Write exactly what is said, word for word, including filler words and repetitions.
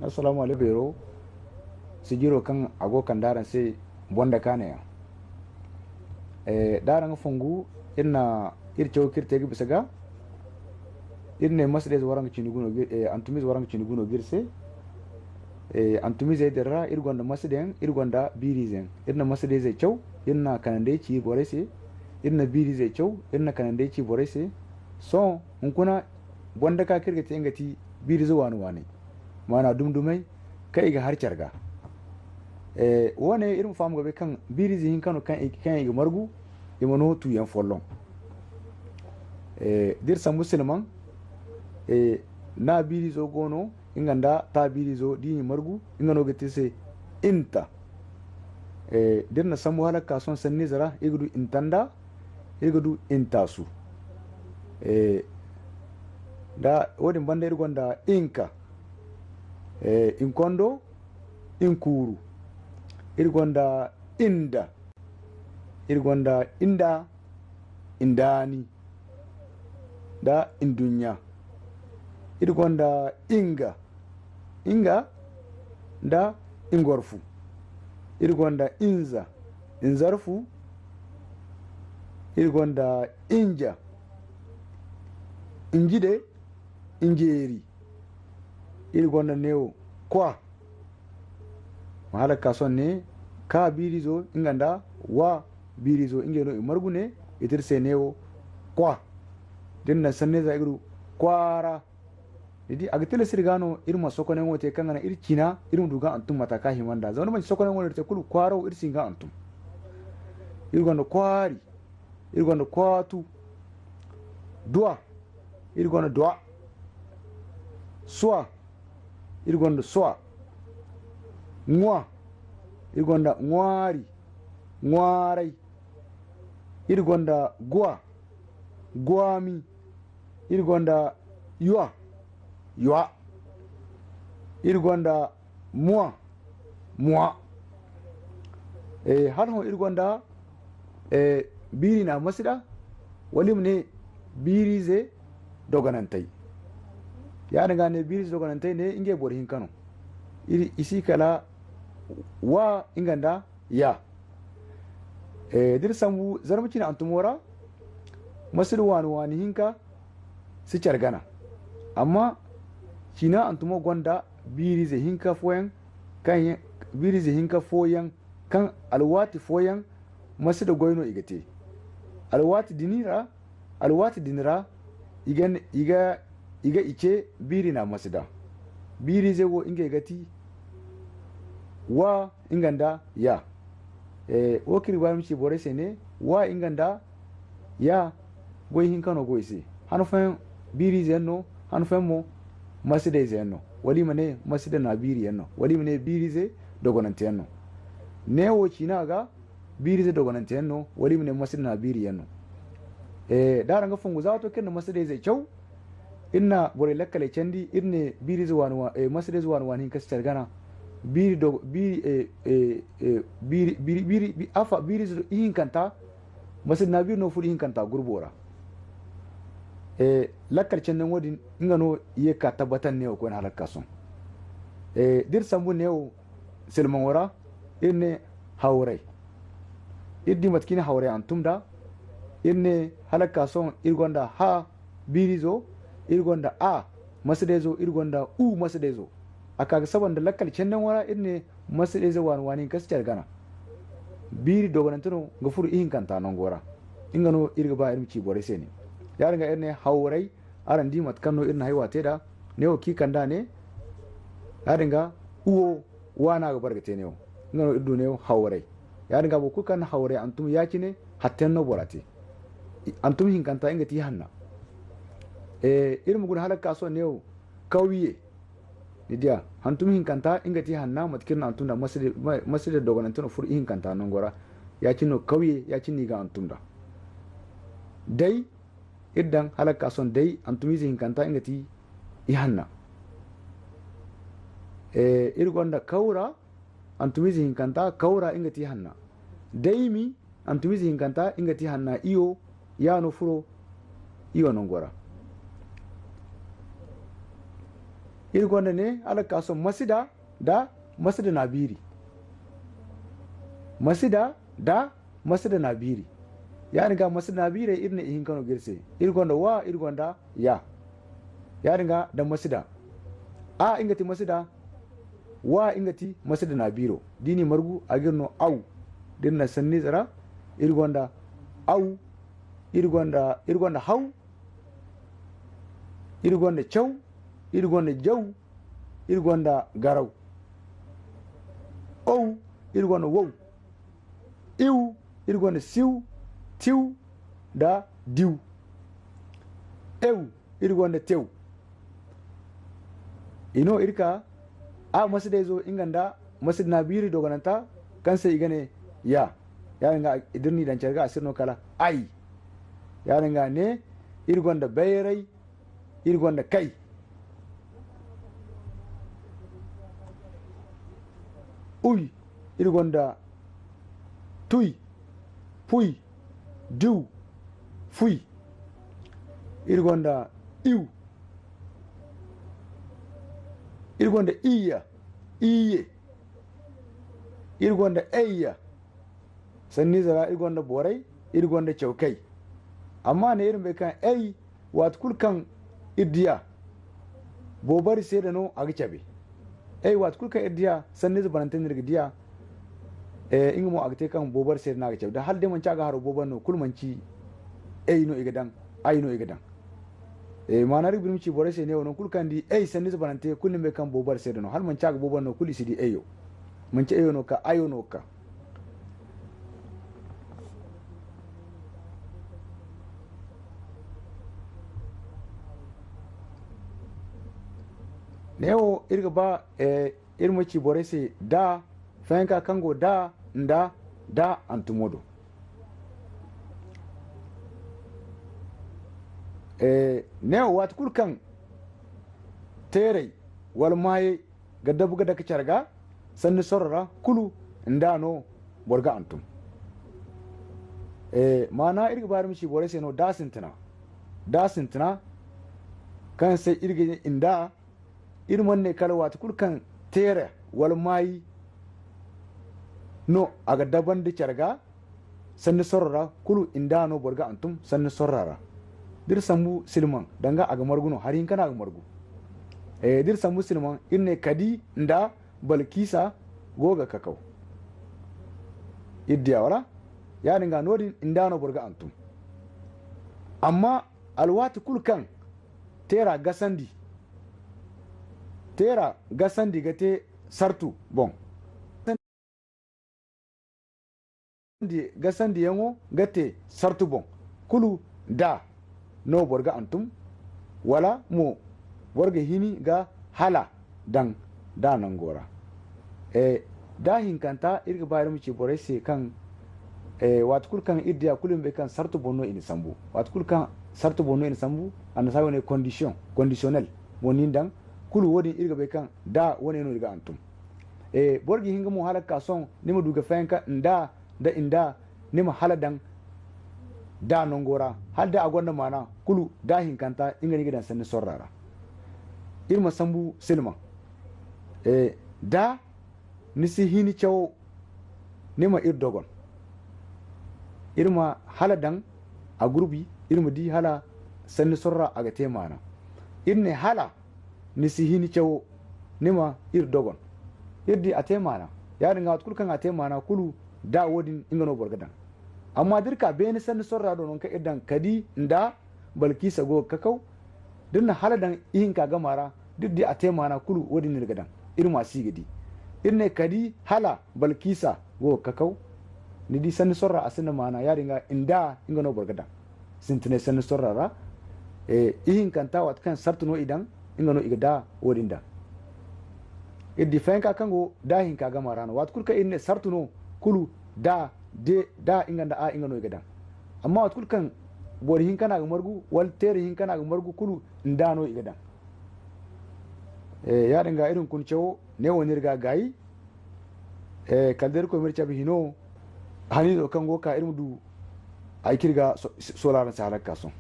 Assalamu alaikum, beero sijiro kaŋ a go kande araŋ se boŋ da kaanay yaŋ. Eh, da araŋ ga fongu, iri na iri caw kaŋ iri te ga bisa ga, iri ne masadize waranka cindi gu no ga, eh, antumize waranka cindi gu no ga iri se. Eh, antumizey din ra, iri gonda masadiyaŋ, iri gonda biirize yaŋ. Iri na masadizey caw, iri na kanandey ci borey se. Iri na biirizey caw, iri na kanandey ci borey se. Sohõ, hunkuna, boŋ da ka kaŋ iri ga te, nga ti biirize waani-waaney. Maana dumi-dumey kaŋ i ga hari care ga. Eh, wo-ne, iri ma faham ga bay kaŋ biirize hinka no kaŋ i, kaŋ i ga margu, i ma no tuuyaŋ folloŋ. Eh, da iri sambu silmaŋ, eh, na biirizo go no, nga nda ta biirizo, da i na i margu, nga no ga ti se inta. Eh, da iri na sambu hala ga ka sohõ sanniize ra, iri ga du intanda, iri ga du intaasu. Eh, da wo-din banda iri gonda inka, eh, inkondo, inkuuru. Iri gonda inda, iri gonda inda, indaani, da induɲɲa. Iri gonda inga, inga nda ingorfu. Iri gonda inza, inzarfu. Iri gonda inja, injide, injeeri. Iri gonda neewo kwa. Ma hala ga ka sohõ ne, ka biirizo, nga nda wa biirizo, ngey no i margu ne, i ti iri se neewo kwa. Da iri na sanniiza, iri ga du kwaara. Ni di, a ga tilas iri ga no, iri ma sokonayaŋo te, kaŋ ga naŋ iri cina, iri ma du ga hantum mate kaŋ a hima nd'a. Zama da manti sokonayaŋo no iri te kulu, kwaara wo iri si hin ga hantum. Iri gonda kwaari, iri gonda kwaatu, duwa, iri gonda duwa, suwa, iri gonda suwa, ŋwa, iri gonda ŋwaari, ŋwaaray, iri gonda guwa, gwami, iri gonda yuwa, yuwa, iri gonda muwa, muwa. Eh, hala hõ iri gonda, eh, biiri na masida, wala i ma ne biirize dogonantey. Yaadin ga ne biirize dogonantey ne, ngey boro hinka no. Iri, i si kala wa, nga nda ya. Eh, da iri sambu zarma cine hantumo ra, masida waani waani hinka si care gana. Amma cina hantumo gonda biirize hinka fooyaŋ kaŋ ya-, biirize hinka fooyaŋ kaŋ alwaati fooyaŋ masida goy no i ga te. Alwaati din ra, alwaati din ra, i ga, i ga, i ga i ce biiri na masida. Biirize wo ngey ga ti wa, nga nda ya. Eh, wo kaŋ iri ga ba iri ma ci borey se ne, wa nga nda ya, goy hinka no go i se. Han fooyaŋ biirize yaŋ no, han fooyaŋ mo masidayze yaŋ no. Wala i ma ne masida na biiri yaŋ no, wala i ma ne biirize dogonante yaŋ no. Neewo ciina ga biirize dogonante yaŋ no, wala i ma ne masida na biiri yaŋ no. Eh, da araŋ ga fongu za waato kaŋ iri na masidayzey caw, iri na borey lakkaley candi, iri ne biirize waani wa-, eh, masidayze waani waani hinka si care gana. Biiri do-, biiri, eh, eh, eh, biiri, biiri, biiri, bi-, afa, biirize do-, ihinkanta, masida na biiri no furo ihinkanta gurbo ra. Eh, lakkal candiyaŋo din, nga no i ye ka tabbatandi neewo koyne hala ga ka sohõ. Eh, da iri sambu neewo, silmaŋo ra, iri ne hawray. Iri di mate kaŋ i na hawray hantum nd'a, iri ne hala ga ka sohõ iri gonda ha biirizo, iri gonda a masidayzo, iri gonda u masidayzo. A ka ga saba nda lakkal candiyaŋo ra, iri ne masidayze waani waani hinka si care gana. Biiri dogonante no ga furo ihinkanta nango ra. Nga no iri ga ba iri ma ci borey se ne. Yaadin ga iri ne hawray, araŋ di mate kaŋ no iri na haywa te nd'a, neewo kaŋ i kand'a ne, yaadin ga, uwo, wa no a ga bare ga te neewo. Nga no iri du neewo hawray. Yaadin ga boro kulu kaŋ na hawray hantum ya-cine, hatta yaŋ no bora te. I, hantum hinkanta nga ti hanna. Eh, iri ma guna hala ga ka sohõ neewo, kawye. Ni diya, hantum hinkanta nga ti hanna, mate kaŋ iri na hantum nd'a masida, ma-, masida dogonante no furo ihinkanta nango ra. Ya-cine no kawye, ya-cine no i ga hantum nd'a. Day, iri daŋ hala ga ka sohõ day, hantumiize hinkanta nga ti ihanna. Eh, iri gonda kawra, hantumiize hinkanta kawra nga ti ihanna. Daymi, hantumiize hinkanta nga ti ihanna. Iyo, ya no furo iyo nango ra. Iri gonda ne, hala ga ka sohõ masida da masida na biiri. Masida da masida na biiri. Yaadin ga masida na biirey, iri ne ihinka no ga iri se. Iri gonda wa, iri gonda ya. Yaadin ga da masida. A, nga ti masida. Wa, nga ti masida na biiro. Da i n'i margu, a ga iri no aw. Da iri na sanniize ra, iri gonda aw, iri gonda, iri gonda haw, iri gonda caw, iri gonda jaw, iri gonda garaw. Ow, iri gonda wow. Iw, iri gonda siw, tiw, da diw. Ew, iri gonda tew. I no iri ka a masidayzo nga nda masida na biiri dogonanta kaŋ se i ga ne ya. Yaadin ga da iri n'i daŋ care ga a si iri no kala ay. Yaadin ga ne iri gonda bayray, iri gonda kay. Uy, iri gonda tuy, puy, diw, fuy. Iri gonda iw. Iri gonda iyya, iyye. Iri gonda eyya. Sanniize ra iri gonda borey, iri gonda cawkey. Amma ne iri ma bay kaŋ ey, waati kulu kaŋ iri diya, boobari seeda no a ga cabe. Ey, waati kulu kaŋ iri diya, sanniize banante no iri ga diya, eh, nga mo a ga te kaŋ boobari seeda no a ga cabe. Da hala day manci a ga haro boobari no, kulu manci ey no i ga daŋ, ay no i ga daŋ. Eh, maana iri ga birmi ci borey se neewo, nangu kulu kaŋ ni di ey sanniize banante, kulu ni ma bay kaŋ boobari seeda no. Hala manci a ga boobari no, kulu i si di eyo. Manci eyo no ga ka, ayo no ga ka. Neewo, iri ga ba, eh, iri ma ci borey se da, fayanka kaŋ go da, nda, da hantumo do. Eh, neewo, waati kulu kaŋ teerey wala maayey ga dabu ga dake care ga, sanni sorro ra, kulu nda no boro ga hantum. Eh, maana iri ga ba iri ma ci borey se no da sintina. Da sintina, kaŋ se iri ga ne nda, iri mana ne kala waati kulu kaŋ teere wala maayi no a ga dabandi care ga, sanni sorro ra, kulu nda no boro ga hantum sanni sorra ra. Da iri sambu silmaŋ, danga a ga margu no, hari hinka no a ga margu. Eh, da iri sambu silmaŋ, iri ne kadi nda Balkisa go ga kakaw. Iri diya wala? Yaadin ga noodin nda no boro ga hantum. Amma alwaati kulu kaŋ teera gasandi, teera gasandi ga te sartu boŋ. Gasandiyaŋo ga te sartu boŋ, kulu da no boro ga hantum, wala mo boro ga hini ga hala daŋ da nango ra. Eh, da hinkanta, iri ga ba iri ma ci borey se kaŋ, eh, waati kulu kaŋ iri diya, kulu iri ma bay kaŋ sartu boŋ no i na sambu. Waati kulu kaŋ sartu boŋ no i na sambu, annasaara wane condition, conditionnel, mo ni daŋ, kulu woodin iri ga bay kaŋ da wane no iri ga hantum. Eh, boro ga hin ga mo hala ga ka sohõ, ni ma du ga fayanka nda, da nda, ni ma hala daŋ da nango ra. Hala da a gonda maana, kulu da hinkanta, nga no i ga daŋ sanni sorra ra. Iri ma sambu silmaŋ. Eh, da ni si hini cawo, ni ma iri dogon. Iri ma hala daŋ a gurbi, iri ma di hala sanni sorra a ga te maana. Iri ne hala ni si hini cawo, ni ma iri dogon. Iri di a te maana. Yaadin ga, waati kulu kaŋ a te maana, kulu da woodin, nga no boro ga daŋ. Amma da iri ka beene sanni sorra do, nangu kaŋ iri daŋ kadi nda Balkisa go ga kakaw, da iri na hala daŋ ihinka gama ra, da iri di a te maana, kulu woodin no iri ga daŋ. Iri ma si ga di. Iri ne kadi hala Balkisa go ga kakaw. Ni di sanni sorra a sinda maana, yaadin ga nda nga no boro ga daŋ. Sintinay sanni sorra ra, eh, ihinkanta waati kaŋ sartu no i daŋ, nga no i ga da woodin daŋ. Iri di fayanka kaŋ go da hinka gama ra no. Waati kulu kaŋ iri ne sartu no, kulu da, de, da, nga nda a, nga no i ga daŋ. Amma waati kulu kaŋ boro hinka no a ga margu, wala teere hinka no a ga margu, kulu nda no i ga daŋ. Eh, yaadin ga iri hunkuna cawo, neewo no iri ga gaayi. Eh, kala day Irkoy m'iri cabe hino, haniizo kaŋ go ga ka iri ma du ay kaŋ iri ga so-, so-, sola araŋ se hala ga ka sohõ.